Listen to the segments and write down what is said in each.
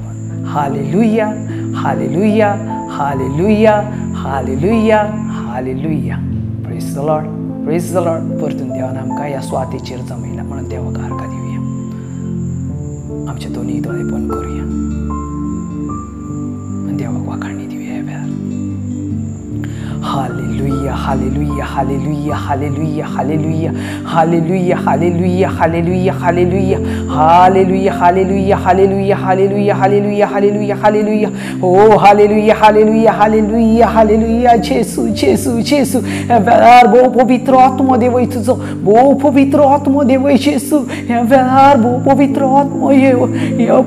म्हणून. Hallelujah, hallelujah, hallelujah, hallelujah, hallelujah. Praise the Lord, praise the Lord. परतून देवान आमकां ह्या सुवातेचेर जमयला म्हणून देवाक आर्गां दिवया. आमचे दोनूय दोळे बंद करुया आनी देवाक वाखाणी दिवया ह्या वेळार. Hallelujah, hallelujah, hallelujah, hallelujah, hallelujah, hallelujah, hallelujah, hallelujah, hallelujah, hallelujah, hallelujah, hallelujah, hallelujah, hallelujah, hallelujah, hallelujah. Oh hallelujah, hallelujah, hallelujah, hallelujah. जेसू, जेसू, जेसू. ह्या वेळार भोव पवित्र आत्मो देवय तुजो, भोव पवित्र आत्मो देवय जेसू. ह्या वेळार भोव पवित्र आत्मो येव,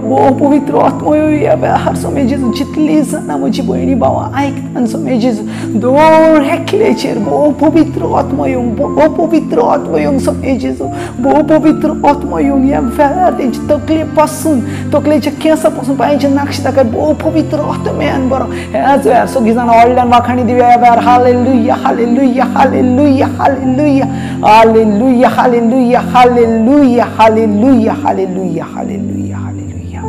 भोव पवित्र आत्मो येव. ह्या वेळार सोमे जेजू जितली जाणां म्हजी भयणी भावां आयकता सोमे जेजू, दोन एकलेचेर भोव पवित्र आत्मो येवंक, भोव पवित्र आत्मो येवंक सोमे जेजू, भोव पवित्र आत्मो येवंक. ह्या वेळार तेंचे तकले पासून, तकलेच्या केंसा पासून पांयांच्या नक्षत्राक भोव पवित्र आत्म्यान बरो. ह्याच वेळार सगळीं जाणां व्हडल्यान वाखाणी दिवया ह्या वेळार. Hallelujah, hallelujah, hallelujah, hallelujah, hallelujah, hallelujah, hallelujah, hallelujah, hallelujah, hallelujah, hallelujah.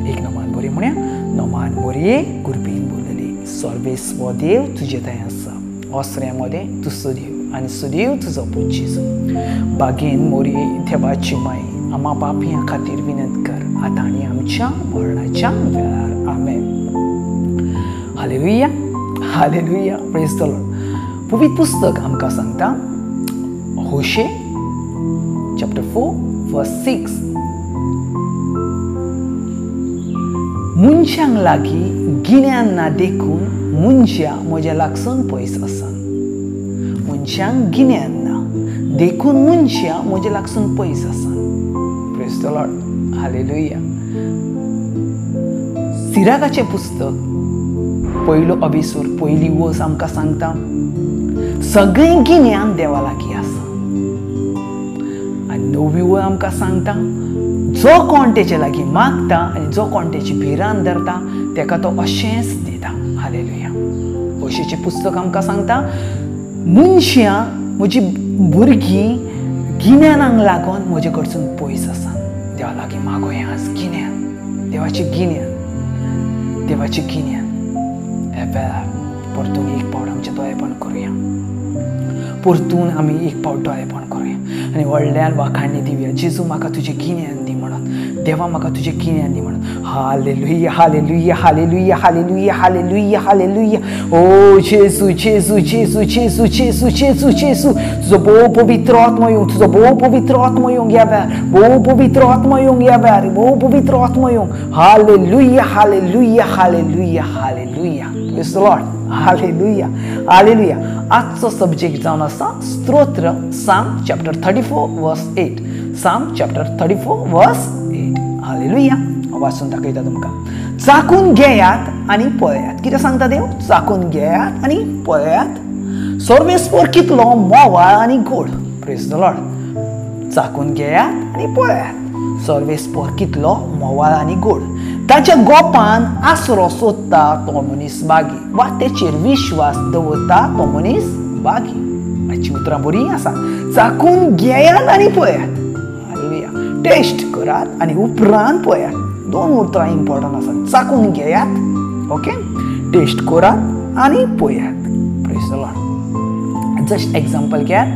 एक नमान बोरी म्हणया. नमान बोरये कुरबीन बोलली. सर्वेस्व देव तुजे थंय आसा, ओसऱ्या मदें तूं सदीव आनी सदीव तुजो पूत जेजू. बागेन मोरये देवाची माय, आमा पापयां खातीर विनंत कर आतां आनी आमच्या मरणाच्या वेळार. आमेन. Hallelujah, hallelujah. Praise the Lord. पवित्र पुस्तक आमकां सांगता, होशे चॅप्टर 4 वर्स 6, मनशांक लागीं गिन्यान ना देखून मनशां म्हज्या लागसून पयस आसा. मनशांक गिन्यान ना देखून मनशां म्हज्या लागसून पयस आसा. Praise the Lord. Hallelujah. सिराकाचें पुस्तक पयलो अभिसूर पयली वस आमकां सांगता, सगळें गिन्यान देवा लागीं आसा. आनी नवी वळ आमकां सांगता, जो कोण तेचे लागीं मागता आनी जो कोण तेची भिरांत धरता तेका तो अशेंच दिता. हालेलुया. होशेचें पुस्तक आमकां सांगता, मनशां म्हजी भुरगीं गिन्यानाक लागून म्हजे कडसून पयस आसा. देवा लागीं मागोया आज गिन्यान, देवाचें गिन्यान, देवाचें गिन्यान. ह्या वेळार परतून एक पावट आमचें दोळे बंद करुया, परतून आमी एक पावट दोळे बंद करुया आनी व्हडल्यान वाखाणी दिवया. जेजू म्हाका तुजें गिन्यान दी म्हणून, देवा म्हाका तुजें गिन्यान दी म्हणून. Hallelujah, hallelujah, hallelujah, hallelujah, hallelujah, hallelujah. ओ जेजू, जेजू, जेजू, जेजू, जेजू, जेजू, जेजू. तुजो भोव पवित्र आत्मो येवंक, तुजो भोव पवित्र आत्मो येवंक ह्या वेळार, भोव पवित्र आत्मो येवंक ह्या वेळार, भोव पवित्र आत्मो येवंक. Hallelujah, hallelujah, hallelujah, hallelujah. Praise the Lord. Hallelujah, hallelujah. आजचो सब्जेक्ट जावन आसा स्तोत्र, Psalm chapter 34 verse 8. Psalm chapter 34 verse 8. Hallelujah. वाचून दाखयता तुमकां. चाकून घेयात आनी पळयात. कितें सांगता देव? चाकून घेयात आनी पळयात सर्वेस्पर कितलो मोवाळ आनी गोड. Praise the Lord. चाकून घेयात आनी पळयात सर्वेस्पर कितलो मोवाळ आनी गोड. ताच्या गोपान आसरो सोदता तो मनीस बागी, वा तेचेर विश्वास दवरता तो मनीस बागी. हाची उतरां बरीं आसा. चाकून घेयात आनी पळयात. हालेलुया. टेस्ट करात आनी उपरांत पळयात. दोन उतरां इम्पॉर्टंट आसा. चाकून घेयात, ओके, टेस्ट करात आनी पळयात. Praise the Lord. Just example घेयात,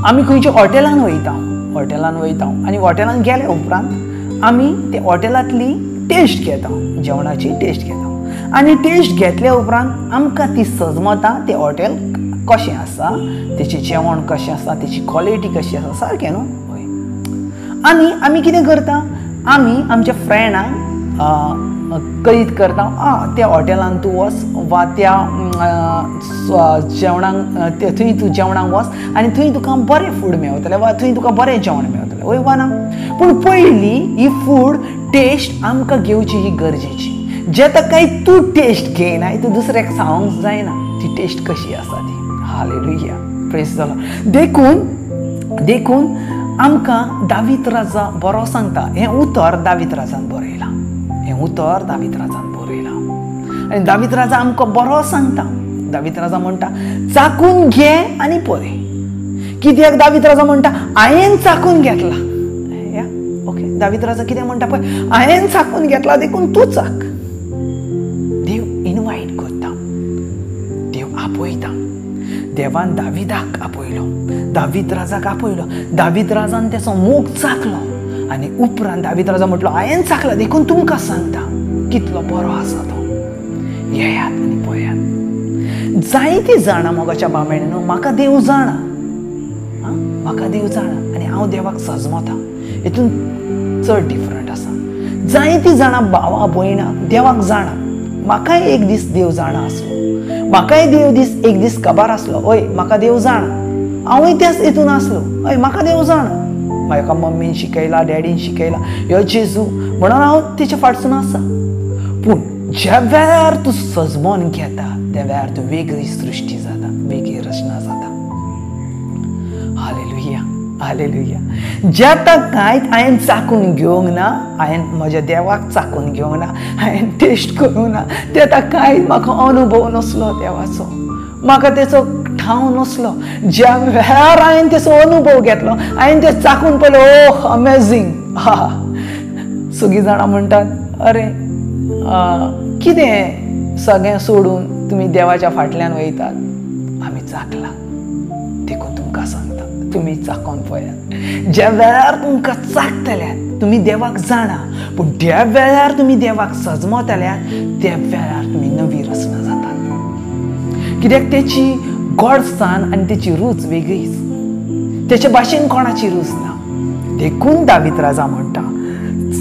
आमी खंयच्या हॉटेलान वयता, हॉटेलान वयता आनी हॉटेलान गेल्या उपरांत आमी त्या हॉटेलांतली टेस्ट घेता, जेवणाची टेस्ट घेता आनी टेस्ट घेतल्या उपरांत आमकां ती सजमता तें हॉटेल कशें आसा, तेचें जेवण कशें आसा, तेची क्वॉलिटी कशी आसा, सारकें न्हू? हय. आनी आमी कितें करता, आमी आमच्या फ्रेंडांक कळीत करता, आं त्या हॉटेलान तूं वच वा त्या जेवणाक थंय तूं जेवणाक वच आनी थंय तुका बरें फूड मेवतलें वा थंय तुका बरें जेवण मेवतलें. हय वा ना? पूण पयलीं ही फूड टेस्ट आमकां घेवची ही गरजेची. जेता काय तूं टेस्ट घेयनाय तूं दुसऱ्याक सांगूंक जायना ती टेस्ट कशी आसा ती. हालेलुया. Praise the Lord. देखून देखून आमकां दावीद राजा बरो सांगता. हें उतर दावीद राजान बरयलां, हें उतर दावीद राजान बरयलां आनी दावीद राजा आमकां बरो सांगता. दावीद राजा म्हणटा, चाकून घे आनी पळय. कित्याक दावीद राजा म्हणटा, हांवें चाकून घेतला. ओके, दावीद राजा कितें म्हणटा पळय, हांवें चाकून घेतला देखून तूं चाक. देव इनवायट करता, देव आपयता. देवान दाविदाक आपयलो, दावीद राजाक आपयलो. दावीद राजान तेचो मोग चाकलो आनी उपरांत दावीद राजा म्हटलो, हांवें चाकला देखून तुमकां सांगता कितलो बरो आसा तो, येयात आनी पळयात. जायतीं जाणां मोगाच्या भावंडांनो, न्हू, म्हाका देव जाणा, म्हाका देव जाणा आनी हांव देवाक सजमता, हितून चड डिफरंट आसा. जायतीं जाणां भावा भयणां देवाक जाणा, म्हाकाय एक दीस देव जाणा आसलो, म्हाकाय देव दीस एक दीस खबर आसलो, हय म्हाका देव जाणा, हांवूय त्याच हितून आसलो, हय म्हाका देव जाणा, म्हाका मम्मीन शिकयला, डॅडीन शिकयला, ह्यो जेजू म्हणून हांव तेच्या फाटसून आसा. पूण ज्या वेळार तूं सजमोन घेता त्या वेळार तूं वेगळी सृश्टी जाता, वेगळी रचना जाता. Hallelujah, hallelujah. ज्या कांय हांवें चाकून घेवंक ना, हांवें म्हज्या देवाक चाकून घेवंक ना, हांवें टेस्ट करूंक ना, त्या कांय म्हाका अनुभव नासलो देवाचो, म्हाका तेचो ठाव नासलो. ज्या वेळार हांवें तेचो अनुभव घेतलो, हांवें तें चाकून पळयलें, ओह अमेझींग. हा, सगळीं जाणां म्हणटात, अरे कितें सगळें सोडून तुमी देवाच्या फाटल्यान वयतात. आमी चाकला देखून तुमकां सांगता, तुमी चाकोन पळयात. ज्या वेळार तुमकां चाकतल्यात तुमी देवाक जाणा, पूण ज्या वेळार तुमी देवाक सजमतल्यात त्या वेळार तुमी नवी रचना जातात. कित्याक तेची गोडसाण आनी तेची रूच वेगळीच, तेचे भाशेन कोणाची रूच ना. देखून दावीद राजा म्हणटा,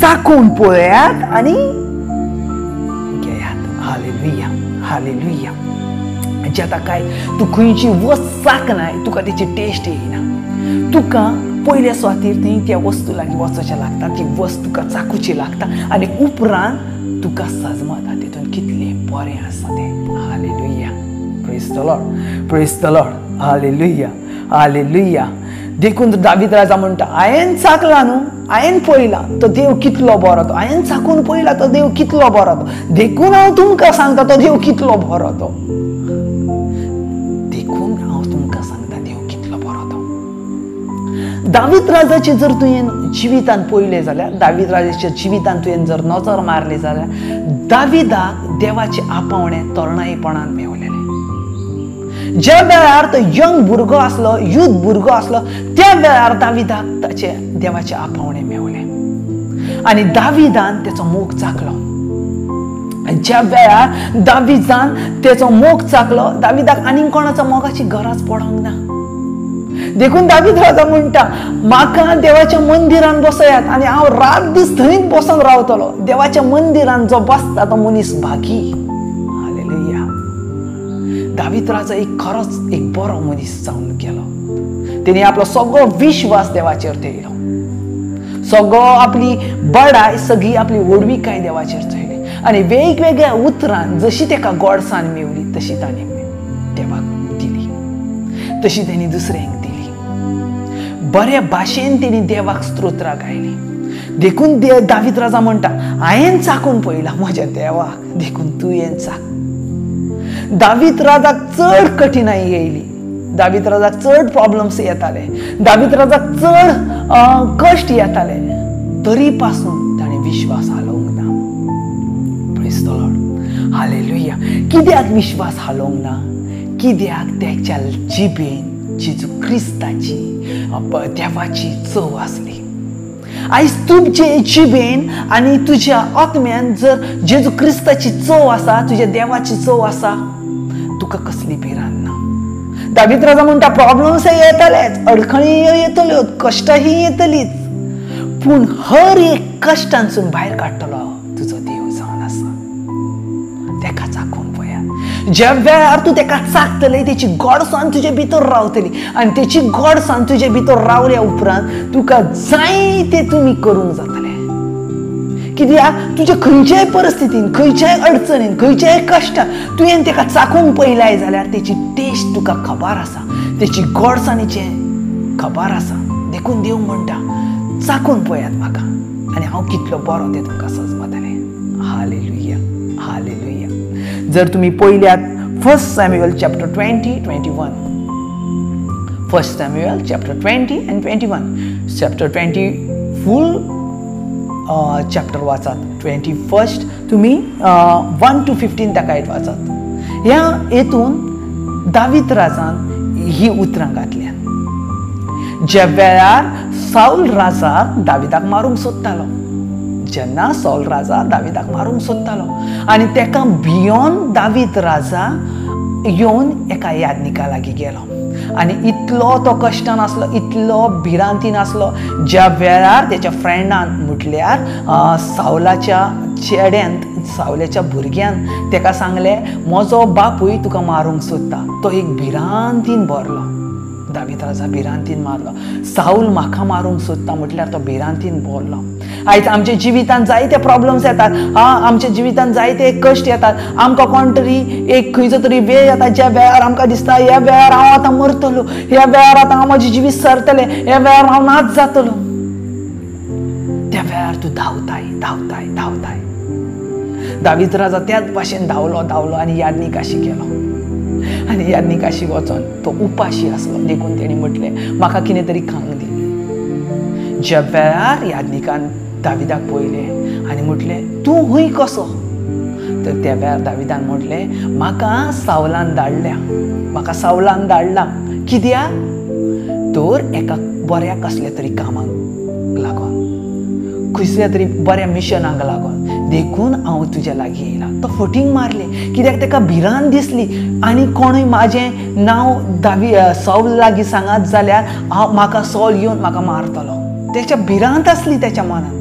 चाकून पळयात आनी घेयात. Hallelujah, hallelujah. ज्या काय तूं खंयची वस्त चाकनाय तुका तेची टेस्ट येयना, तुका पयल्या सुवातेर थंय त्या वस्तू लागीं वचचें लागता, ती वस्त तुका चाकुची लागता आनी उपरांत तुका सजमता तितून कितलें बरें आसा तें. Hallelujah, praise the Lord, praise the Lord, hallelujah, hallelujah. देखून दावीद राजा म्हणटा, हांवें चाकला न्हू, हांवें पळयला तो देव कितलो बरो तो, हांवें चाकून पळयला तो देव कितलो बरो तो, देखून हांव तुमकां सांगता तो देव कितलो बरो तो, देखून हांव तुमकां सांगता देव कितलो बरो तो. दावीद राजाचे जर तुवें जिवितान पळयलें जाल्यार, दावीद राजाच्या जिवितान तुवें जर नजर मारली जाल्यार, दाविदाक देवाचें आपोवणें तरणाईपणान मेवलेलें. ज्या वेळार तो यंग भुरगो आसलो, यूथ भुरगो आसलो, त्या वेळार दाविदाक ताचे देवाचें आपोवणें मेवलें आनी दाविदान तेचो मोग चाकलो. ज्या वेळार दाविदान तेचो मोग चाकलो, दाविदाक आनीक कोणाचो मोगाची गरज पडोंक ना. देखून दावीद राजा म्हणटा, म्हाका देवाच्या मंदिरान बसयात आनी हांव रात दीस थंयच बसून रावतलो. देवाच्या मंदिरान जो बसता तो मनीस भागी. हालेलुया. दावीद राजा एक खरोच एक बरो मनीस जावन गेलो. तेणी आपलो सगळो विश्वास देवाचेर थेयलो, सगळो आपली बडाय, सगळी आपली व्हडविकाय देवाचेर थेयली आनी वेगवेगळ्या उतरान जशी तेका गोडसाण मेवली तशी ताणें देवाक दिली, तशी तेणी दुसऱ्यांक दिली. बऱ्या भाशेन तेणी देवाक स्तोत्रां गायली. देखून दावीद राजा म्हणटा, हांवें चाकून पळयला म्हज्या देवाक, देखून तुवें चाक. दावीद राजाक चड कठिनाई येयली, दावीद राजाक चड प्रॉब्लम्स येताले, दावीद राजाक चड कश्ट येताले, तरी पासून ताणें विश्वास हालोवंक ना. Praise the Lord, hallelujah. कित्याक विश्वास हालोवंक ना? कित्याक तेच्या जिबेन जेजू क्रिस्ताची देवाची चव आसली. आयज तुमचे जिबेन आनी तुज्या आत्म्यान जर जेजू क्रिस्ताची चव आसा, तुज्या देवाची चव आसा, तुका कसली भिरांत ना. दावीद राजा म्हणटा, प्रॉब्लम्स येतालेच, अडखळी येतल्यो, कश्टांय येतलीच, पूण हर एक कश्टांसून भायर काडटलो तुजो देव जावन आसा. तेका चाकून पळयात. ज्या वेळार तूं तेका चाकतले, तेची गोडसाण तुजे भितर रावतली आनी तेची गोडसाण तुजे भितर रावल्या उपरांत तुका जाय तें तुमी करूंक जातलें. कित्याक तुजे खंयच्याय परिस्थितीन, खंयच्याय अडचणीन, खंयच्याय कश्टान तुवें तेका चाकून पळयलाय जाल्यार तेची टेस्ट तुका खबर आसा, तेची गोडसाणीचें खबर आसा. देखून देव म्हणटा, चाकून पळयात म्हाका आनी हांव कितलो बरो तें तुमकां सजमतलें. Hallelujah, hallelujah. जर तुमी पळयल्यात 1 Samuel chapter 20, 21, 1 Samuel chapter 20 and 21, chapter 20 full chapter वाचात, 21 तुमी 1 to 15 ताका वाचात. ह्या हेतून दावीद राजान ही उतरां घातल्या. ज्या वेळार साऊल राजा दाविदाक मारूंक सोदतालो, जेन्ना साऊल राजा दाविदाक मारूंक सोदतालो आनी तेका भियोन दावीद राजा येवन एका यादनिका लागीं गेलो आनी इतलो तो कश्टान आसलो, इतलो भिरांतीन आसलो, ज्या वेळार तेच्या फ्रेंडान म्हटल्यार सावलाच्या चेड्यांत, सावल्याच्या भुरग्यान तेका सांगलें म्हजो बापूय तुका मारूंक सोदता. तो एक भिरांतीन भरलो, दावीद राजा भिरांतीन मारलो. साऊल म्हाका मारूंक सोदता म्हटल्यार तो भिरांतीन भरलो. आयज आमच्या जिवितांत जायते प्रॉब्लम्स येतात, आमच्या जिवितांत जायते कश्ट येतात. आमकां कोण तरी एक खंयचो तरी वेळ येता ज्या वेळार आमकां दिसता ह्या वेळार हांव आतां मरतलो, ह्या वेळार आतां हांव म्हजें जिवीत सरतलें, ह्या वेळार हांव नाच जातलो. त्या वेळार तूं धांवताय धांवताय धांवताय. दावीद राजा त्याच भाशेन धांवलो धांवलो आनी यादनिकाशी गेलो आनी यादनिकाशी वचोन तो उपाशी आसलो, देखून तेणी म्हटलें म्हाका कितें तरी खावंक दी. ज्या वेळार यादनिकान दाविदाक पळयलें आनी म्हटलें तूं हूंय कसो, तर त्या वेळार दाविदान म्हटलें म्हाका सावलान धाडल्या, म्हाका सावलान धाडला. कित्याक तर एका बऱ्या कसल्या तरी कामाक लागोन, खंयसल्या तरी बऱ्या मिशनाक लागोन, देखून हांव तुज्या लागीं येयला. तो फटींग मारले कित्याक तेका भिरांत दिसली आनी कोणूय म्हाजें नांव दावी सावल लागीं सांगात जाल्यार हांव म्हाका सावल येवन म्हाका मारतलो, तेच्या भिरांत आसली तेच्या मनान.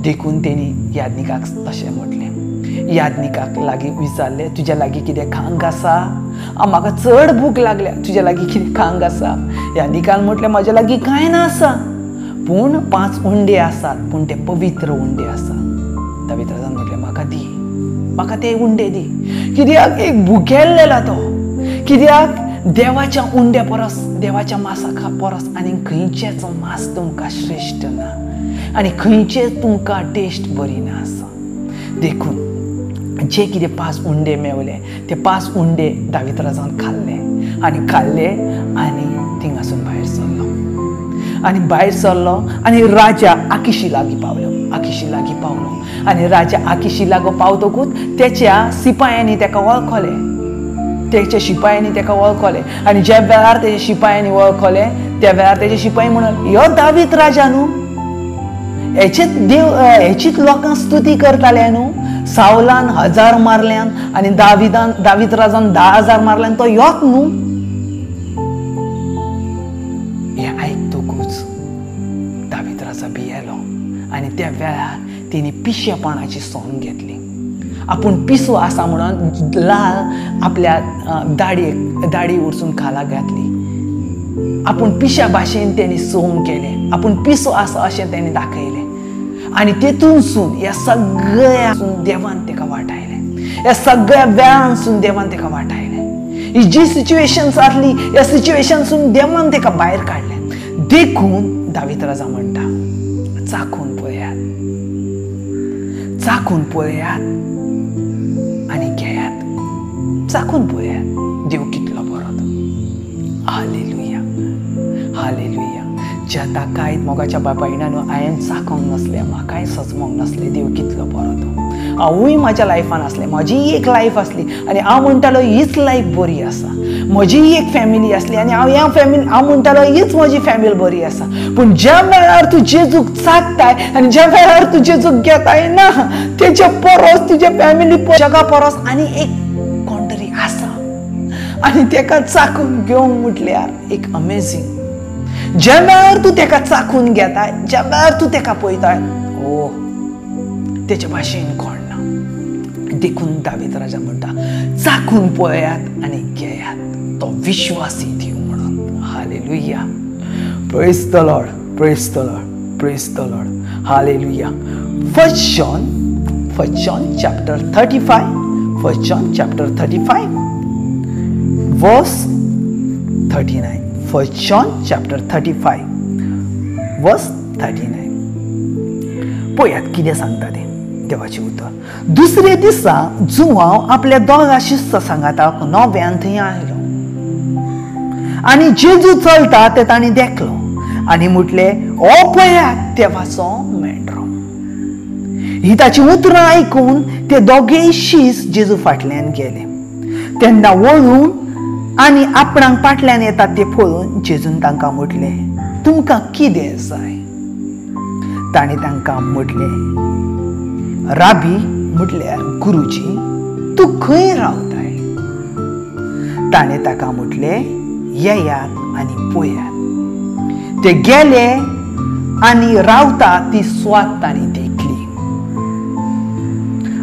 देखून तेणी यादनिकाक तशें म्हटलें. यादनिकाक लागीं विचारलें तुज्या लागीं कितें खांक आसा, म्हाका चड भूक लागल्या, तुज्या लागीं कितें खांक आसा. यादनिकान म्हटलें म्हज्या लागीं कांय ना आसा, पूण 5 उंडे आसात, पूण ते पवित्र उंडे आसात. दावीद राजान म्हटलें म्हाका दी, म्हाका ते उंडे दी. कित्याक एक भुकेल्लेला तो, कित्याक देवाच्या उंड्या परस, देवाच्या मासा परस आनी खंयचेच मांस तुमकां श्रेश्ठ ना आनी खंयचेच तुमकां टेस्ट बरी ना आसा. देखून जे कितें 5 उंडे मेवले ते 5 उंडे दावीद राजान खाल्ले आनी खाल्ले आनी थिंगासून भायर सरलो आनी भायर सरलो आनी राजा आकिशी लागीं पावलो, आकिशी लागीं पावलो आनी राजा आकिशी लागो पावतकूच तेच्या सिपायांनी तेका वळखले, तेच्या शिपायांनी तेका वळखले आनी ज्या वेळार तेच्या शिपायांनी वळखले त्या वेळार तेचे शिपाई म्हणून ह्यो दावीद राजा न्हू, हेचीच देव हेचीच लोकां स्तुती करताले न्हू, सावलान 1000 मारल्यान आनी दाविदान दावीद राजान 10,000 मारल्यान, तो योच न्हू. हें आयकतकूच दावीद राजा भियेलो आनी त्या वेळार तेणी पिशेपणाची सोंग घेतली. आपूण पिसो आसा म्हणून लाल आपल्या दाडयेक दाडी उरसून खाला घातली. आपूण पिश्या भाशेन तेणी सोंग केलें, आपूण पिसो आसा अशें तेणी दाखयलें आनी तेतूनसून ह्या सगळ्या देवान तेका वाटायलें, ह्या सगळ्या वेळानसून देवान तेका वाटायलें. ही जी सिच्युएशन आसली ह्या सिच्युएशनसून देवान तेका भायर काडलें. देखून दावीद राजा म्हणटा चाखून पळयात, चाखून पळयात आनी घेयात, चाखून पळयात देव कितलो बरो तो. Hallelujah, hallelujah. ज्या ताकाय मोगाच्या बापायणान हांवें चाखोंक नासलें, म्हाकाय सजमोंक नासलें देव कितलो बरो तो. हांवूय म्हाज्या लायफान आसलें, म्हजीय एक लायफ आसली आनी हांव म्हणटालो हीच लायफ बरी आसा, म्हजीय एक फॅमिली आसली आनी हांव ह्या फॅमिली हांव म्हणटालो हीच म्हजी फॅमिली बरी आसा. पूण ज्या वेळार तूं जेजूक चाखताय आनी ज्या वेळार तूं जेजूक घेताय ना, तेच्या परस तुज्या फॅमिली जगा परस आनी एक कोण तरी आसा आनी तेका चाखून घेवंक म्हटल्यार एक अमेझींग. ज्या वेळार तूं तेका चाखून घेताय, ज्या वेळार तूं तेका पळयताय, ओ तेच्या भाशेन कोण ना. देखून दावीद राजा म्हणटा चाखून पळयात आनी घेयात, तो विश्वासी देव म्हणून. Hallelujah. Praise the Lord, praise the Lord, praise the Lord. Hallelujah. First John chapter 35, First John chapter 35 verse 39. First John chapter 35 verse 39. पळयात कितें सांगता तें देवाचें उतर. दुसरे दिसा जुवांव आपल्या दोगां शिस्त सांगाताक नव्यान थंय आयलो आनी जेजू चलता ते तांणी देखलो आनी म्हटलें ओ पळयात देवाचो मेंढरो. ही ताची उतरां आयकून ते दोगेय शीस जेजू फाटल्यान गेले. तेन्ना वळून आनी आपणाक फाटल्यान येतात ते पळोवन जेजून तांकां म्हटलें, तुमकां कितें जाय? ताणें तांकां म्हटलें, राबी म्हटल्यार गुरुजी, तूं खंय रावताय? ताणें ताका म्हटलें, येयात आनी पळयात. ते गेले आनी रावता ती स्वात तांणी देखली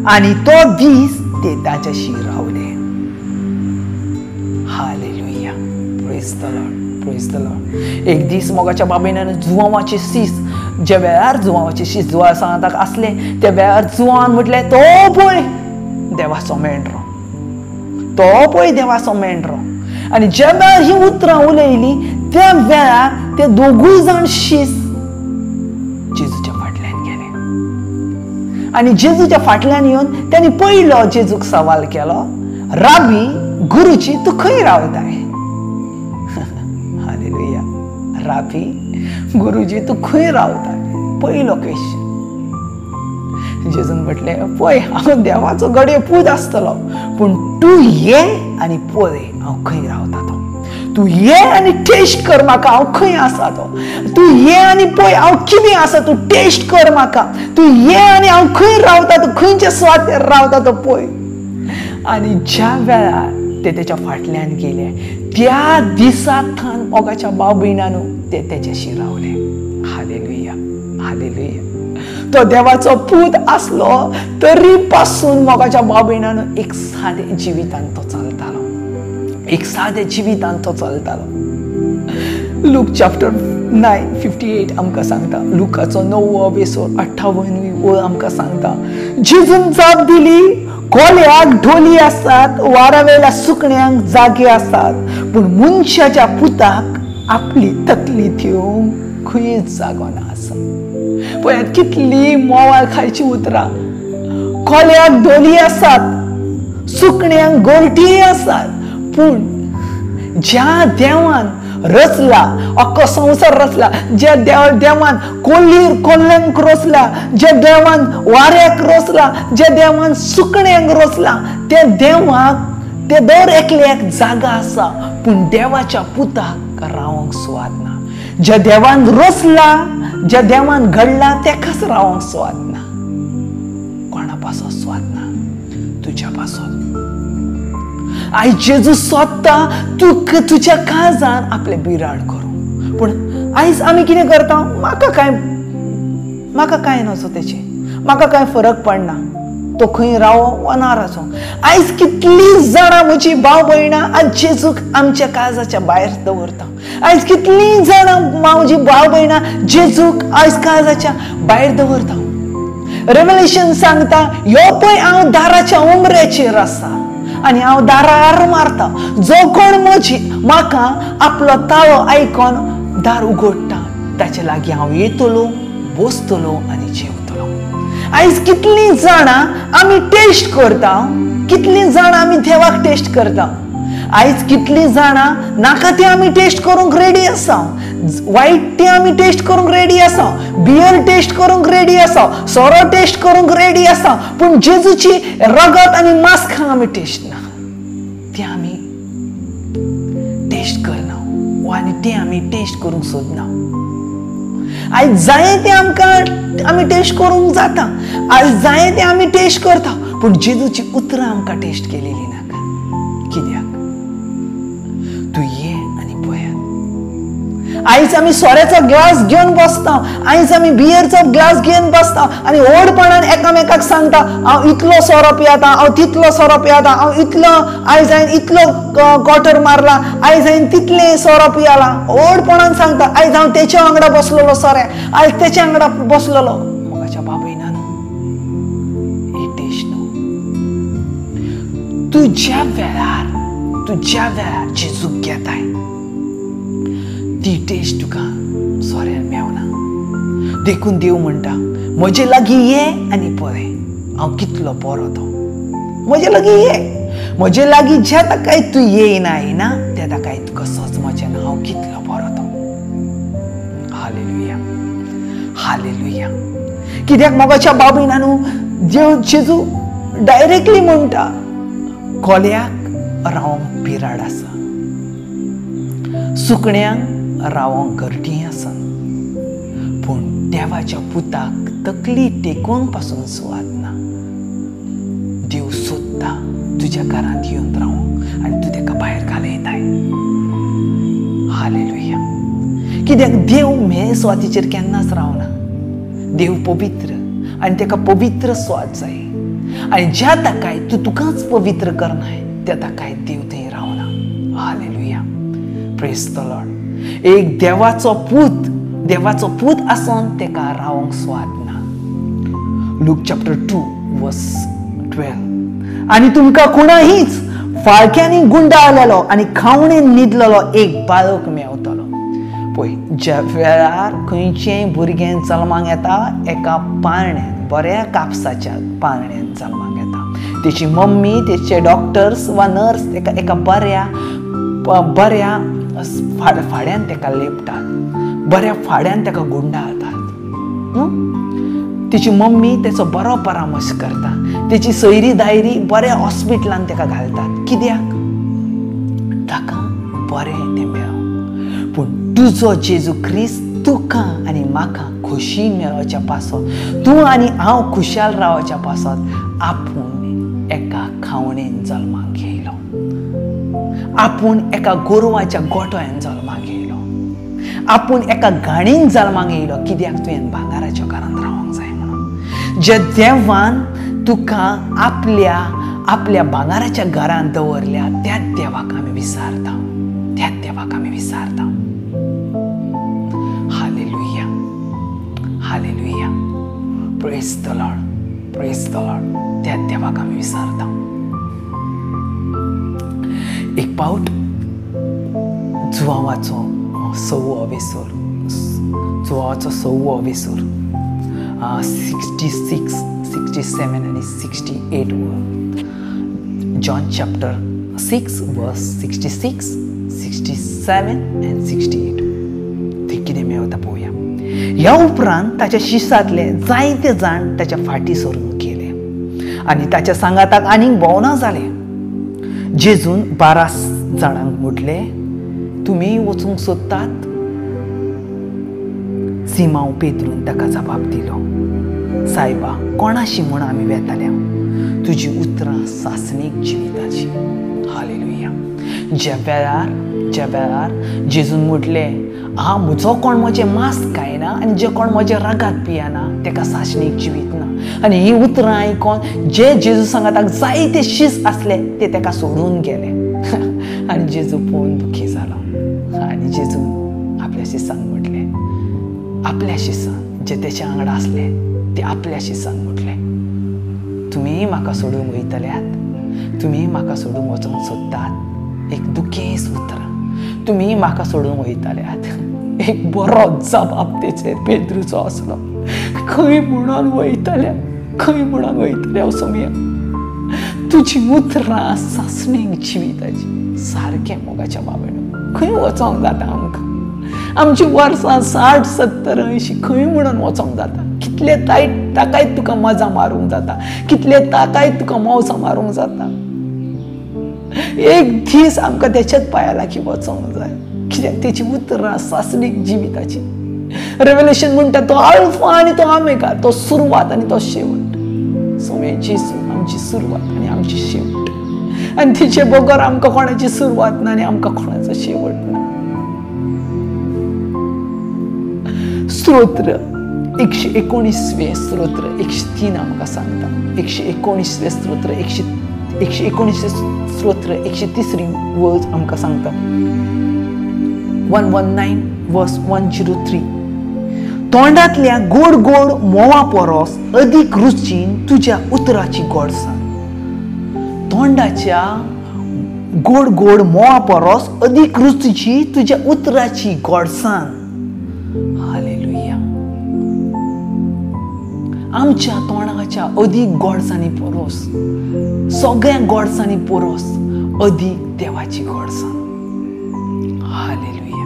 आनी तो दीस ते ताच्याशी रावले. Hallelujah, praise the Lord, praise the Lord. एक दीस मोगाच्या बाबेन जुवांवाचे शीस, ज्या वेळार जुवांवाचे शीस जुवा सांगाताक आसले त्या वेळार जुवान म्हटलें, तो पळय देवाचो मेंढरो, तो पळय देवाचो मेंढरो. आनी ज्या वेळार ही उतरां उलयली त्या वेळार ते दोगूय जाण शीस जेजूच्या फाटल्यान गेले आनी जेजूच्या फाटल्यान येवन त्यांनी पयलो जेजूक सवाल केलो, राबी गुरुजी, तूं खंय रावताय? हालेलुया. राबी गुरुजी, तूं खंय रावताय? पयलो क्वेश्चन. जेजून म्हटलें, पळय हांव देवाचो घडये पूत आसतलो, पूण तूं ये आनी पळय हांव खंय रावता तो. तूं ये आनी टेस्ट कर म्हाका हांव खंय आसा तो. तूं ये आनी पळय हांव कितें आसा, तूं टेस्ट कर म्हाका. तूं ये आनी हांव खंय रावता, तूं खंयच्या सुवातेर रावता तो पळय. आनी ज्या वेळार ते तेच्या फाटल्यान गेले त्या दिसा थान मोगाच्या भाव भयणांनो ते तेच्याशी रावले. Hallelujah, hallelujah. तो देवाचो पूत आसलो तरी पासून मोगाच्या भाव भयणांनो एक सादे जिवितान तो चलतालो, एक सादे जिवितान तो चलतालो. लूक चॅप्टर 9:58 आमकां सांगता, लुकाचो 9वो वेसोर 58वी ओळ आमकां सांगता, जेजून जाप दिली, कोल्याक ढोली आसात, वारावेल्या सुकण्यांक जागे आसात, पूण मनशाच्या पुताक आपली तकली दिवंक खंयच जागो ना आसा. पळयात कितली मोवाळ खायची उतरां. कोल्याक ढोली आसात, सुकण्यांक गोरटी आसात, पूण ज्या देवान रचला अख्खो संवसार रचला, ज्या देवान कोलीर कोल्यांक रचला, ज्या देवान वाऱ्याक रचला, ज्या देवान सुकण्यांक रचला, त्या देवाक ते दर एकल्याक जागा आसा, पूण देवाच्या पुताक रावंक सुवात ना. ज्या देवान रचला, ज्या देवान घडला तेकाच रावंक सुवात ना. कोणा पासत सुवात ना? तुज्या पासत. आयज जेजू सोदता तूं तुज्या काळजान आपलें बिराड करूं. पूण आयज आमी कितें करता? म्हाका कांय नजो तेचें, म्हाका कांय फरक पडना, तो खंय रावो वा ना रावो. आयज कितलीं जाणां म्हजी भाव भयणां आज जेजूक आमच्या काळजाच्या भायर दवरता. आयज कितलीं जाणां म्हजी भाव भयणां जेजूक आयज काळजाच्या भायर दवरता. रेवलेशन सांगता, यो पळय हांव दाराच्या उमऱ्याचेर आसा आनी हांव दारार मारता, जो कोण म्हजी म्हाका आपलो ताळो आयकोन दार उगडटा ताचे लागीं हांव येतलो, बसतलो आनी जेवतलो. आयज कितलीं जाणां आमी टेस्ट करता, कितलीं जाणां आमी देवाक टेस्ट करता. आयज कितलीं जाणां नाका तें आमी टेस्ट करूंक रेडी आसा, वायट तें आमी टेस्ट करूंक रेडी आसा, बियर टेस्ट करूंक रेडी आसा, सोरो टेस्ट करूंक रेडी आसा, पूण जेजूची रगत आनी मांस खांक आमी टेस्ट ना, तें आमी टेस्ट करना आनी तें आमी टेस्ट करूंक सोदना. आयज जाय तें आमकां आमी टेस्ट करूंक जाता, आयज जाय तें आमी टेस्ट करता, पूण जेजूची उतरां आमकां टेस्ट केलेली नाका. कित्याक? तूं ये आनी पळयात. आयज आमी सोऱ्याचो ग्लास घेवन बसता, आयज आमी बियरचो ग्लास घेवन बसता आनी व्हडपणान एकामेकाक सांगता, हांव इतलो सोरो पियेता, हांव तितलो सोरो पियेता, हांव इतलो आयज हांवें इतलो क्वॉर्टर मारला, आयज हांवें तितलें सोरो पियेला. व्हडपणान सांगता, आयज हांव तेच्या वांगडा बसलेलो सोरे, आयज तेच्या वांगडा बसलेलो. मोगाच्या बाबयनान ही टेस्ट न्हू. तुज्या वेळार, तुज्या वेळार जेजूक घेताय ती टेस्ट तुका सोऱ्यान मेवना. देखून देव म्हणटा, म्हजे लागीं ये आनी पळय हांव कितलो बरो तो. म्हजे लागीं ये, म्हजे लागीं ज्या ताकाय तूं येयना येना त्या ताकाय तुका सजमाचें ना हांव कितलो बरो तो. Hallelujah, hallelujah. कित्याक मोगाच्या बाबीन न्हू देव जेजू डायरेक्टली म्हणटा कोल्याक रावंक पिराड आसा, सुकण्यांक रावंक घरटी आसा, पूण देवाच्या पुताक तकली टेकोवंक पासून सुवात ना. देव सोदता तुज्या घरांत येवन रावंक आनी तूं तेका भायर घालयताय. हालेलुया. कित्याक देव म्हे सुवातीचेर केन्नाच रावना. देव पवित्र आनी तेका पवित्र सुवात जाय आनी ज्या ताकाय तूं तुकाच पवित्र करनाय त्या ताकाय देव थंय रावना. हालेलुया. Praise the Lord. एक देवाचो पूत, देवाचो पूत आसून तेका रावंक सुवात ना. लूक चॅप्टर 2 वर्स 12. आनी तुमकां कोणाहीच फाळक्यांनी गुंडाळलेलो आनी खावणेन न्हिदलेलो एक बाळक मेवतलो. पळय, ज्या वेळार खंयचेंय भुरगें जल्माक येता एका पाळण्यान, बऱ्या कापसाच्या पाळण्यान जल्माक येता. तेची मम्मी, तेचे डॉक्टर्स वा नर्स तेका एका बऱ्या बऱ्या फाड्यान तेका लेपटात, बऱ्या फाड्यान तेका गुंडाळतात. तेची मम्मी तेचो बरो परामर्श करता, तेची सयरी दायरी बऱ्या हॉस्पिटलान तेका घालतात. कित्याक? ताका बरें तें मेळो. पूण तुजो जेजू क्रिस्त तुका आनी म्हाका खोशी मेळोवच्या पासत, तूं आनी हांव खुशाल रावच्या पासत आपूण एका खावणेन जल्माक येयलो, आपूण एका गोरवाच्या गोठ्यान जल्माक येयलो, आपूण एका घाणीन जल्माक येयलो. कित्याक? तुवें भांगराच्या घरांत रावंक जाय म्हणून. जे देवान तुका आपल्या आपल्या भांगराच्या घरांत दवरल्या त्याच देवाक आमी विसारता, त्याच देवाक आमी विसारता. Hallelujah. Hallelujah. Praise the Lord. Praise the Lord. त्याच देवाक आमी विसारता. एक पावट जुवावाचो सव्वो अवेसोर, जुवावाचो सव्वो अवेसोर 66, 67 आनी 68 वर, जॉन चॅप्टर 6 वर्स 66, 67 आनी 68. थंय कितें मेळटा पळोवया. ह्या उपरांत ताच्या शिसांतले जायते जाण ताच्या फाटी सरून गेले आनी ताच्या सांगाताक आनीक भोवना जाले. जेजून 12 जाणांक म्हटलें, तुमी वचूंक सोदतात? सिमांव पेद्रून ताका जबाब दिलो, सायबा, कोणाशी म्हूण आमी वेताल्या? तुजी उतरां सासणीक जिविताची. हालेलुया. ज्या वेळार, ज्या वेळार जेजून म्हटलें, हा म्हजो कोण म्हजें मांस खायना आनी जे कोण म्हजें रगात पियना तेका सासणीक जिवीत ना. आनी हीं उतरां आयकोन जे जेजू सांगाताक जायते शीस आसले ते तेका सोडून गेले. आनी जेजू पळोवन दुखी जालो आनी जेजून आपल्या शिसांक म्हटलें, आपल्या शिसांक जे तेच्या वांगडा आसले ते आपल्या शिसांक म्हटलें, तुमी म्हाका सोडून वयतल्यात, तुमी म्हाका सोडून वचूंक सोदतात? एक दुखेस उतरां, तुमी म्हाका सोडून वयतल्यात. एक बरो जबाब तेचेर पेद्रूचो आसलो, खंय म्हणून वयतल्या, खंय म्हणून वयतल्या सोमया, तुजी उतरां सासणीक जिविताची. सारकें मोगाच्या बाबेनो, खंय वचोंक जाता आमकां? आमची वर्सां 60, 70, 80 खंय म्हणून वचोंक जाता? कितले ताकाय तुका मजा मारूंक जाता, कितले ताकाय तुका मौसा मारूंक जाता. एक दीस आमकां तेच्याच पांया लागीं वचोंक जाय. कित्याक? तेची उतरां सासणीक जिविताची. रेवलेशन म्हणटा तो आल्फा आनी तो आमेगा, तो सुरवात आनी तो शेवट. सोमे जेजू आमची सुरवात आनी आमची शेवट, आनी तिचे बगर आमकां कोणाची सुरवात ना आनी आमकां कोणाचो शेवट ना. स्तोत्र 119वें स्तोत्र 103 आमकां सांगता. 119वें स्तोत्र 119वें स्तोत्र 103 वर्स आमकां सांगता. 119 वर्स 103. तोंडांतल्या गोड गोड म्होंवा परस अदीक रुचीन तुज्या उतराची गोडसाण. तोंडाच्या गोड गोड म्होंवा परस अदीक रुचीची तुज्या उतराची गोडसाण. हालेलुया. आमच्या तोंडाच्या अदीक गोडसाणी परस, सगळ्या गोडसाणी परस अदीक देवाची गोडसाण. हालेलुया.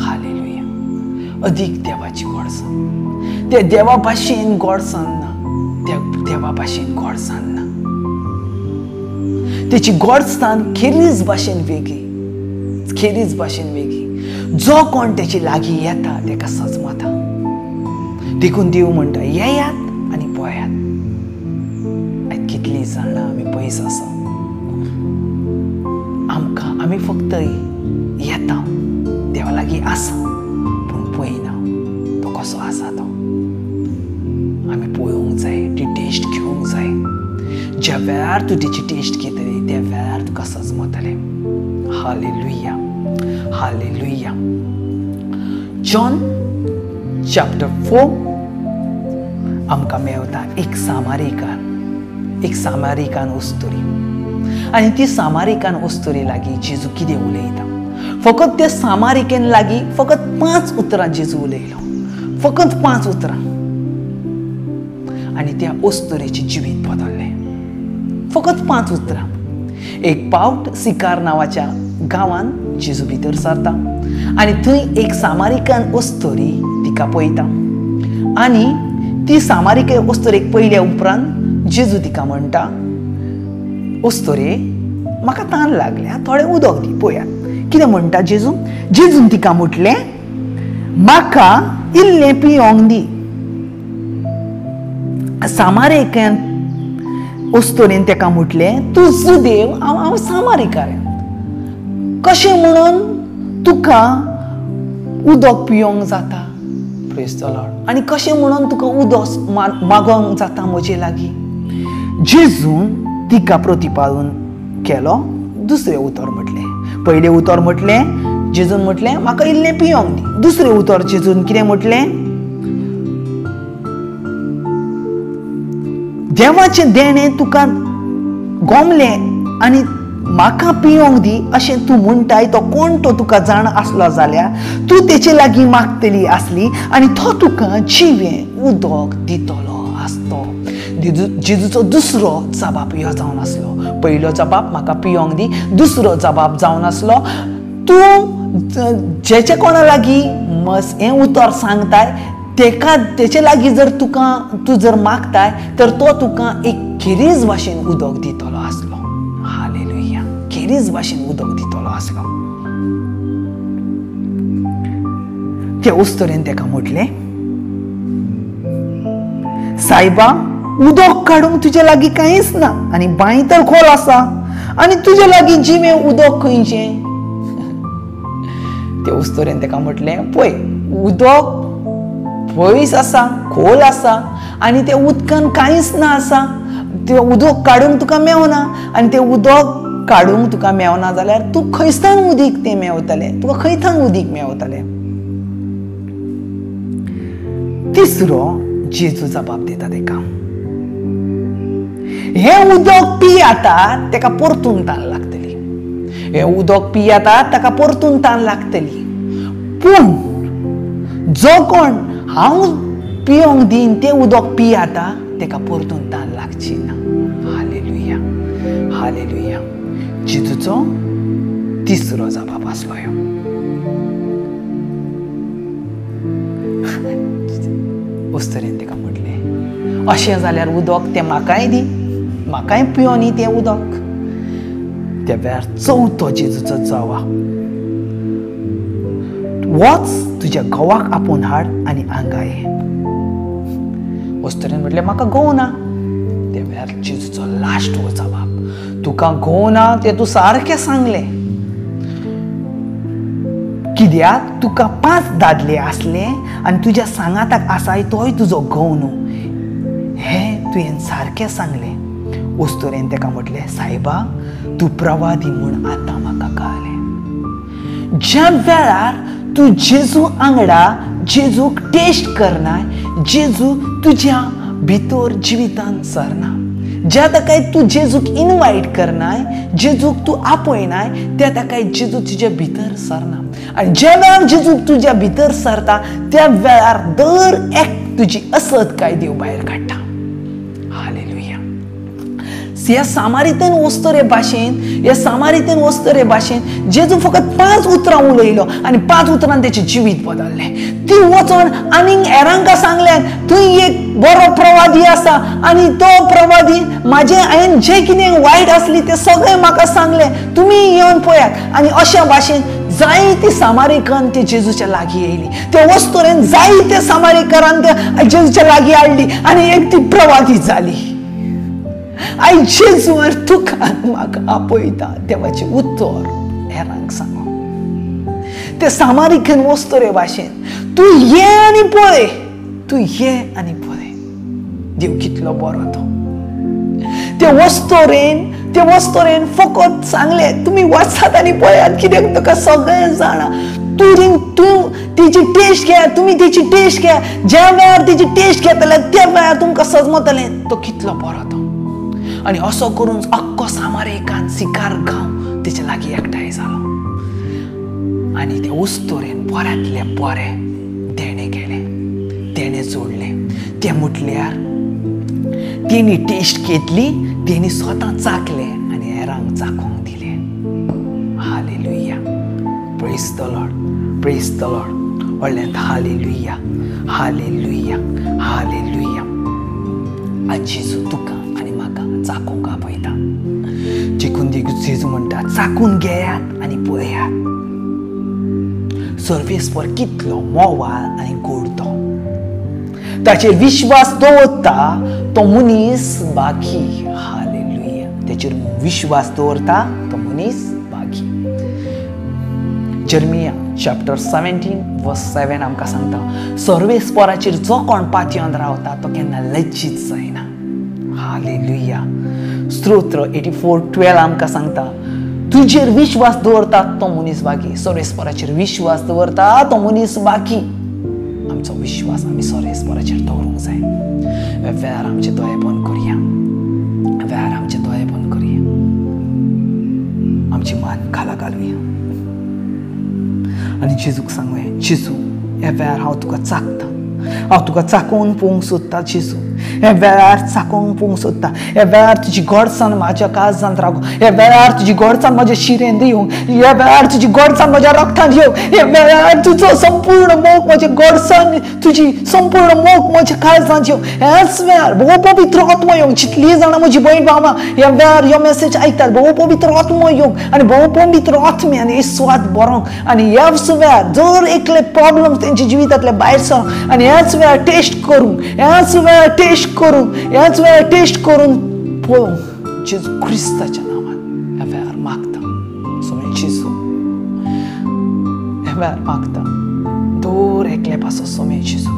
हालेलुया. अदीक देवाची गोडसाण. त्या देवा भाशेन गोडसाण ना, त्या देवा भाशेन गोडसाण ना. तेची गोडसाण खेरीज भाशेन वेगळी, खेरीज भाशेन वेगळी. जो कोण तेची लागीं येता तेका सजमता. देखून देव म्हणटा येयात आनी पळयात. आयज कितलीं जाणां आमी पयस आसा, आमकां आमी फक्त येता देवा लागीं आसा पूण पळयना तो कसो आसा तो. आमी पळोवंक जाय, ती टेस्ट घेवंक जाय. ज्या वेळार तूं तेची टेस्ट घेतली त्या वेळार तुका सजमतलें. Hallelujah, hallelujah. John chapter 4 आमकां मेवता एक सामारिकान, एक सामारिकान अस्तुरी. आनी ती सामारिकान अस्तुरी लागीं जेजू कितें उलयता. फकत त्या सामारिकेन लागीं फकत 5 उतरां जेजू उलयलो, फकत 5 उतरां. आनी त्या अस्तुरेचें जिवीत बदल्लें. फकत 5 उतरां. एक पावट सिकार नांवाच्या गांवान जेजू भितर सरता आनी थंय एक सामारिकान अस्तुरी तिका पळयता. आनी ती सामारिके अस्तुरेक पळयल्या उपरांत जेजू तिका म्हणटा, अस्तुरे म्हाका तान लागल्या, थोडें उदक दी. पळयात कितें म्हणटा जेजू. जेजून तिका म्हटलें म्हाका इल्लें पियोंक दी. सामारिकेन अस्तुरेन तेका म्हटलें तूं जुदेव, हांव सामारिकार, कशें म्हणून तुका उदक पियोंक जाता? Praise the Lord. आनी कशें म्हणून तुका उदक मागोंक जाता म्हजे लागीं? जेजून तिका प्रतिपादन केलो. दुसरें उतर म्हटलें, पयलें उतर म्हटलें जेजून म्हटलें म्हाका इल्लें पियोंक दी. दुसरें उतर जेजून कितें म्हटलें, देवाचें देणें तुका गोमलें आनी म्हाका पियोंक दी अशें तूं म्हणटाय, तो कोण तो तुका जाण आसलो जाल्यार तूं तेचे लागीं मागतली आसली आनी तो तुका जिवें उदक दितलो आसतो. जेजूचो दुसरो जबाब ह्यो जावन आसलो. पयलो जबाब म्हाका पियोंक दी, दुसरो जबाब जावन आसलो तूं जेचे कोणा लागीं मस हें उतर सांगताय तेका तेचे लागीं जर तुका तूं जर मागताय तर तो तुका एक खेरीज भाशेन उदक दितलो आसलो. हालेलुया. खेरीज भाशेन उदक दितलो आसलो. ते अस्तुरेन तेका म्हटलें, सायबा उदक काडूंक तुजे लागीं कांयच ना आनी बांय तर खोल आसा आनी तुजे लागीं जिवें उदक खंयचें? ते अस्तुरेन तेका म्हटलें पळय उदक पयस आसा, खोल आसा आनी ते उदकान कांयच ना आसा. तें उदक काडूंक तुका मेवना आनी तें उदक काडूंक तुका मेवना जाल्यार तूं खंयसान उदीक तें मेवतलें, तुका खंयसान उदीक मेवतलें? तिसरो जेजू जबाब दिता तेका, हें उदक पियाता तेका परतून तान लागतली, हें उदक पियाता ताका परतून तान लागतली, पूण जो कोण हांव पियोंक दीन तें उदक पियाता तेका परतून तान लागची ना. Hallelujah, hallelujah. जेजूचो तिसरो जबाब आसलो ह्यो. अस्तुरेन तेका म्हटलें अशें जाल्यार उदक तें म्हाकाय दी, म्हाकाय पियोनी तें उदक. त्या वेळार चवथो जेजूचो जबाब, वच तुज्या घोवाक आपोवन हाड आनी हांगा ये. अस्तुरेन म्हटलें म्हाका घोव ना. त्या वेळार जेजूचो लास्ट हो जबाब, तुका घोव ना तें तूं सारकें सांगलें, कित्याक तुका 5 दादले आसले आनी तुज्या सांगाताक आसाय तोय तुजो घोव न्हू, हें तुवें सारकें सांगलें. अस्तुरेन तेका म्हटलें सायबा तूं प्रवादी म्हूण आतां म्हाका कळ्ळें. ज्या वेळार तूं जेजू आंगडा जेजूक टेस्ट करनाय, जेजू तुज्या भितर जिवितान सरना. ज्या ताका तूं जेजूक इनवायट करनाय, जेजूक तूं आपयनाय, त्या ताका जेजू तुज्या भितर सरना. आनी ज्या वेळार जेजू तुज्या भितर सरता त्या वेळार दर एक तुजी असत काय देव भायर काडटा. हालेलुया. ह्या सामारितन वस्तरे भाशेन, ह्या सामारितन वस्तरे भाशेन जेजू फकत 5 उतरां उलयलो आनी 5 उतरान तेचें जिवीत बदल्लें. ती वचोन आनीक हेरांकां सांगल्यान थंय एक बरो प्रवादी आसा आनी तो प्रवादी म्हाजें हांवें जें कितें वायट आसली तें सगळें म्हाका सांगलें, तुमी येवन पळयात. आनी अशा भाशेन जायती सामारिकान ते जेजूच्या लागीं येयली. ते वस्तुरेन जायते सामारिकारान ते जेजूच्या लागीं हाडली आनी एक ती प्रवादी जाली. आयज जेजू तुका म्हाका आपयता देवाचें उतर हेरांक सांगो. ते सामारिकन वस्तुरे भाशेन तूं ये आनी पळय, तूं ये आनी पळय देव कितलो बरो तो. ते वस्तुरेन फकत सांगलें तुमी वचात आनी पळयात कित्याक तुका सगळें जाणा. तूं तेजी टेस्ट घे, तुमी तेची टेस्ट घे. ज्या वेळार तेजी टेस्ट घेतले त्या वेळार तुमकां सजमतलें तो कितलो बरो तो. आनी असो करून अख्खो सामारिकान सिकार गांव तेचे लागीं एकठांय जालो आनी ते वस्तुरेन बऱ्यांतले बरें देणें केलें, देणें जोडलें. तें म्हटल्यार तेणी टेस्ट घेतली, तेणी स्वता चाखलें आनी हेरांक चाखोवंक दिलें. Hallelujah, praise the Lord, praise the Lord. व्हडल्यान हालेलुया, हालेलुया, हालेलुया. आज जेजू तुका आनी म्हाका चाखोवंक आपयता. चिकून जेजू म्हणटा चाखून घेयात आनी पळयात सर्वेस्पर कितलो मोवाळ आनी गोड तो. ताचेर विश्वास दवरता तो मनीस बाकी. हालेलुया. ताचेर विश्वास दवरता तो मनीस बाकी. जर्मिया चॅप्टर 17 वर्स 7 आमकां सांगता सर्वेस्पराचेर जो कोण पातयेवन रावता तो केन्ना लज्जीत जायना. हालेलुया. स्तोत्र 84:12 आमकां सांगता तुजेर विश्वास दवरता तो मनीस बाकी. सर्वेस्पराचेर विश्वास दवरता तो मनीस बाकी. आमचो विश्वास आमी सर्वेस्पराचेर दवरूंक जाय. वेळार आमचे दोळे बंद करुया, वेळार आमचे दोळे बंद करुया, आमची मान खाला घालुया आनी जेजूक सांगुया, जेजू ह्या वेळार हांव तुका चाखता, हांव तुका चाखोवन पळोवंक सोदता. जेजू ह्या वेळार चाखोवन पळोवंक सोदता. ह्या वेळार तुजी गोडसाण म्हाज्या काळजांत रावूं, ह्या वेळार तुजी गोडसाण म्हाज्या शिरेंत येवं, ह्या वेळार तुजी गोडसाण म्हाज्या रक्तांत येवं, ह्या वेळार तुजो संपूर्ण मोग म्हज्या गोडसाण, तुजी संपूर्ण मोग म्हज्या काळजांत येवं. ह्याच वेळार भोव पवित्र आत्मो येवं. जितली जाणां म्हजी भयण भावां ह्या वेळार ह्यो मेसेज आयकतात, भोव पवित्र आत्मो येवंक आनी भोव पवित्र आत्म्यान हे स्वाद बरोवंक आनी ह्याच वेळार जर एकले प्रॉब्लम तेंच्या जिवितांतले भायर सरोंक आनी ह्याच वेळार टेस्ट करूंक, ह्याच वेळार टेस्ट करूंक, ह्याच वेळार टेस्ट करून पळोवंक जेजू क्रिस्ताच्या नांवान ह्या वेळार मागता. सोमे जेजू ह्या वेळार मागता दर एकले पासो. सोमे जेजू,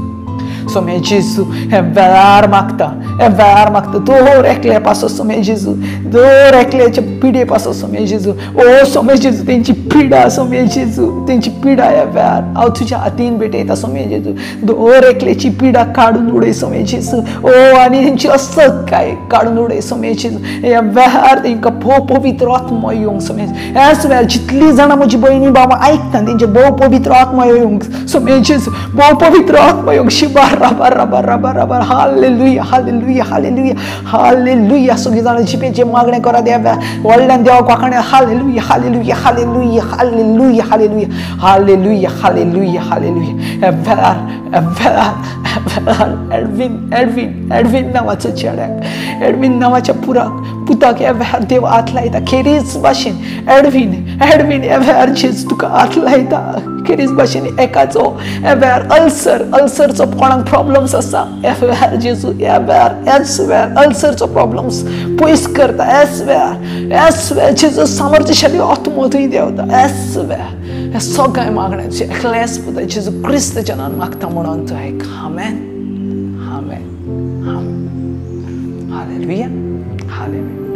सोमे जेजू ह्या वेळार मागता, ह्या वेळार मागता दर एकले पासो. सोमे जेजू दर एकल्याच्या पिडे पासो. सोमे जेजू, ओ सोमे जेजू तेंची पिडा, सोमे जेजू तेंची पिडा ह्या वेळार हांव तुज्या हातीन भेटयता. सोमे जेजू दर एकल्याची पिडा काडून उडय सोमे जेजू. ओ आनी तेंची असक्काय काडून उडय सोमे जेजू. ह्या वेळार तेंकां भोव पवित्र आत्मो येवंक सोमे. ह्याच वेळार जितली जाणां म्हजी भयणी बाबा आयकता तेंचे भोव पवित्र आत्मो येवंक सोमे जेजू, भोव पवित्र आत्मो येवंक. शिबार रबर रबर रबर रबर. Hallelujah, hallelujah, hallelujah, hallelujah. सगळीं जाणां जिबेचें मागणें करात ह्या वेळार व्हडल्यान देवाक वाखाणें. Hallelujah, hallelujah, hallelujah, hallelujah, hallelujah, hallelujah, hallelujah, hallelujah. ह्या वेळार, ह्या वेळार, ह्या वेळार एडवीन, एडवीन, एडवीन नांवाचो चेड्याक, एडवीन नांवाच्या पुराक पुताक ह्या वेळार देव हात लायता. खेरीज भाशेन एडवीन, एडवीन ह्या वेळार जेजू तुका हात लायता. खेरीज भाशेन एकाचो ह्या वेळार अल्सर, अल्सरचो कोणाक प्रॉब्लम्स आसा ह्या वेळार जेजू ह्या वेळार ह्याच वेळार अल्सरचो प्रॉब्लम्स पयस करता. ह्याच वेळार, ह्याच वेळार जेजू सामर्थ्यशाली आत्मो थंय देंवता. ह्याच वेळार ह्या सगळ्या मागण्यांचे एकल्याच पुता जेजू क्रिस्ताच्या नांवान मागता म्हणून तूं आयक. Amen, amen, amen. Hallelujah, hallelujah.